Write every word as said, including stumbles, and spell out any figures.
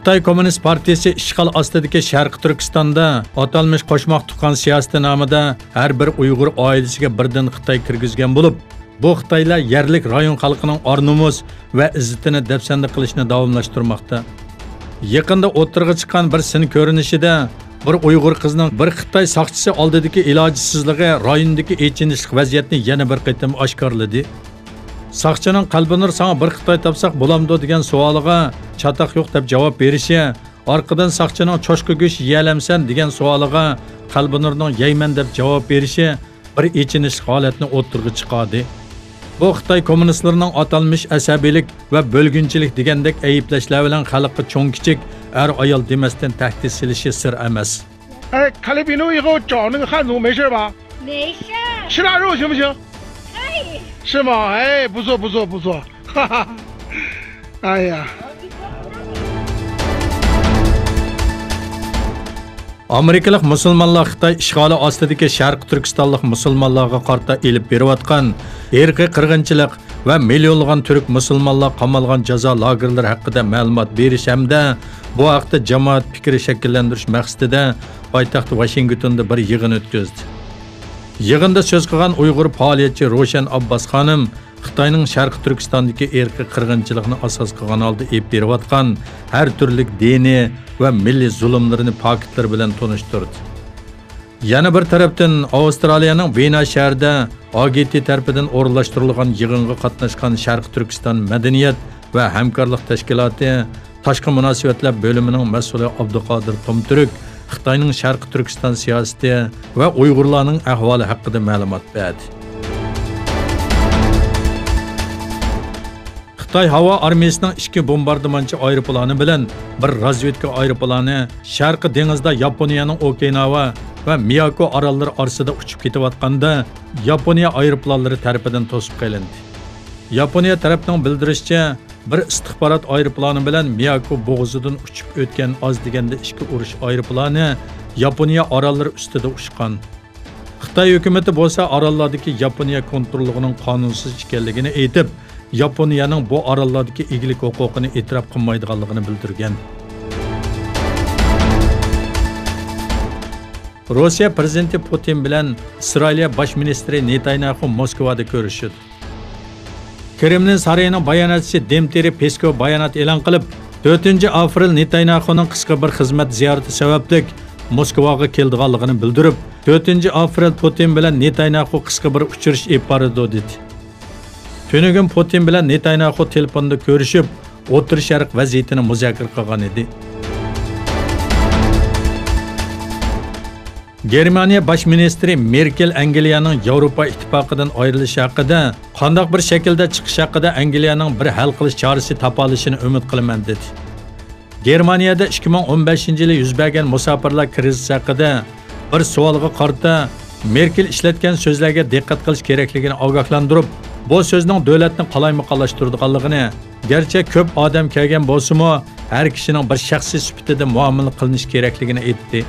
خىتاي كوممۇنىست پارتىيىسى ئىشغال ئاستىدىكى شەرقىي تۈركىستاندا ئاتالمىش قوشماق تۇغقان سىياسىتى نامىدا ھەر بىر ئۇيغۇر ئائىلىسىگە بىردىن خىتاي كىرگۈزگەن بولۇپ، بۇ خىتايلار يەرلىك رايون خەلقىنىڭ ئار-نومۇس ۋە ئىززىتىنى دەپسەندە قىلىشنى داۋاملاشتۇرماقتا. يېقىندا ئوتتۇرىغا چىققان بىر سىن كۆرۈنۈشىدە بىر ئۇيغۇر قىزنىڭ بىر خىتاي ساقچىسى ئالدىدىكى ئىلاجسىزلىقى رايوندىكى ئېچىنىشلىق ۋەزىيەتنى يەنە بىر قېتىم ئاشكارىلىدى. ساقچىنىڭ «قەلبىنۇر، ساڭا بىر خىتاي تاپساق بولامدۇ؟» دېگەن سوئالىغا «چاتاق يوق» دەپ جاۋاب بېرىشى، ئارقىدىن ساقچىنىڭ «چوشقا گۆشى يېيەلەمسەن؟» دېگەن سوئالىغا قەلبىنۇرنىڭ «يەيمەن» دەپ جاۋاب بېرىشى بىر ئېچىنىشلىق ھالەتنى ئوتتۇرىغا چىقاردى. بۇ خىتاي كوممۇنىستلىرىنىڭ ئاتالمىش ئەسەبىيلىك ۋە بۆلگۈنچىلىك دېگەندەك ئەيىبلەشلەر بىلەن خەلققە چوڭ-كىچىك، ئەر-ئايال دېمەستىن تەھدىت سېلىشى سىر ئەمەس. 哎，卡利比努以后找那个汉族没事吧？没事儿。吃腊肉行不行？可以。是吗？哎，不错不错不错，哈哈。哎呀。 ئامېرىكىلىق مۇسۇلمانلار خىتاي ئىشغالى ئاستىدىكى شەرقىي تۈركىستانلىق مۇسۇلمانلارغا قارىتا ئېلىپ بېرىۋاتقان ئىرقىي قىرغىنچىلىق ۋە مىليونلىغان تۈرك مۇسۇلمانلار قامالغان جازا لاگېرلىرى ھەققىدە مەلۇمات بېرىش ھەمدە بۇ ھەقتە جامائەت پىكرى شەكىللەندۈرۈش مەقسىتىدە پايتەخت ۋاشىنگتوندا بىر يىغىن ئۆتكۈزدى. يىغىندا سۆز قىلغان ئۇيغۇر پائالىيەتچى روشەن ئابباس خانىم خىتاينىڭ شەرقىي تۈركىستاندىكى ئىرقىي قىرغىنچىلىقنى ئاساس قىلغان ھالدا ئېلىپ بېرىۋاتقان ھەر تۈرلۈك دىنىي ۋە مىللىي زۇلۇملىرىنى پاكىتلىرى بىلەن تونۇشتۇردى. يەنە بىر تەرەپتىن، ئاۋسترالىيەنىڭ ۋېنا شەھىرىدە ئا گې تې تەرىپىدىن ئورۇنلاشتۇرۇلغان يىغىنغا قاتناشقان شەرقىي تۈركىستان مەدەنىيەت ۋە ھەمكارلىق تەشكىلاتى تاشقى مۇناسىۋەتلەر بۆلۈمىنىڭ مەسئۇلى ئابدۇقادىر تومتۈرك خىتاينىڭ شەرقىي تۈركىستان سىياسىتى ۋە ئۇيغۇرلارنىڭ ئەھۋالى ھەققىدە مەلۇمات بەردى. خىتاي ھاۋا ئارمىيىسىنىڭ ئىككى بومباردىمانچى ئايروپىلانى بىلەن بىر رازۋېدكا ئايروپىلانى شەرقىي دېڭىزدا ياپونىيەنىڭ ئوكىناۋا ۋە مىياكو ئاراللىرى ئارىسىدا ئۇچۇپ كېتىۋاتقاندا، ياپونىيە ئايروپىلانلىرى تەرىپىدىن توسۇپ قېلىندى. ياپونىيە تەرەپنىڭ بىلدۈرۈشىچە، بىر ئىستىخبارات ئايروپىلانى بىلەن مىياكو بوغۇزىدىن ئۇچۇپ ئۆتكەن ئاز دېگەندە ئىككى ئۇرۇش ئايروپىلانى ياپونىيە ئاراللىرى ئۈستىدە ئۇچقان. خىتاي ھۆكۈمىتى بولسا ئاراللاردىكى ياپونىيە كونتروللۇقىنىڭ قانۇنسىز ئىكەنلىكىنى ئېيتىپ، ياپونىيەنىڭ بۇ ئاراللاردىكى ئىگىلىك ھوقۇقىنى ئېتىراپ قىلمايدىغانلىقىنى بىلدۈرگەن. روسىيە پىرېزىدېنتى پۇتىن بىلەن ئىسرائىلىيە باش مىنىستىرى نېتانياخۇ موسكۋادا كۆرۈشىدۇ. كرېملىن سارىيىنىڭ باياناتچىسى دىمىترىي پېسكوۋ بايانات ئېلان قىلىپ، تۆتىنچى ئاپرېل نېتانياخۇنىڭ قىسقا بىر خىزمەت زىيارىتى سەۋەبلىك موسكۋاغا كېلىدىغانلىقىنى بىلدۈرۈپ، تۆتىنچى ئاپرېل پۇتىن بىلەن نېتانياخۇ قىسقا بىر ئۇچرىشىش ئېلىپ بارىدۇ، دېدى. تۈنۈگۈن پۇتىن بىلەن نېتانياخۇ تېلېفوندا كۆرۈشۈپ، ئوتتۇرا شەرق ۋەزىيىتىنى مۇزاكىرە قىلغان ئىدى. گېرمانىيە باش مىنىستىرى مېركېل ئەنگلىيەنىڭ ياۋروپا ئىتتىپاقىدىن ئايرىلىشى ھەققىدە قانداق بىر شەكىلدە چىقىش ھەققىدە ئەنگلىيەنىڭ بىر ھەل قىلىش چارىسى تاپالىشىنى ئۈمىد قىلىمەن، دېدى. گېرمانىيەدە ئىككى مىڭ ئون بەشىنچى يىلى يۈز بەرگەن مۇساپىرلار كىرىزىسى ھەققىدە بىر سوئالغا قارىتا، مېركېل ئىشلەتكەن سۆزلەرگە دىققەت قىلىش كېرەكلىكىنى ئاگاھلاندۇرۇپ، بۇ سۆزنىڭ دۆلەتنى قالايمىقانلاشتۇرىدىغانلىقىنى، گەرچە كۆپ ئادەم كەلگەن بولسىمۇ، ھەر كىشىنىڭ بىر شەخسىي سۈپىتىدە مۇئامىلە قىلىنىشى كېرەكلىكىنى ئېيتتى.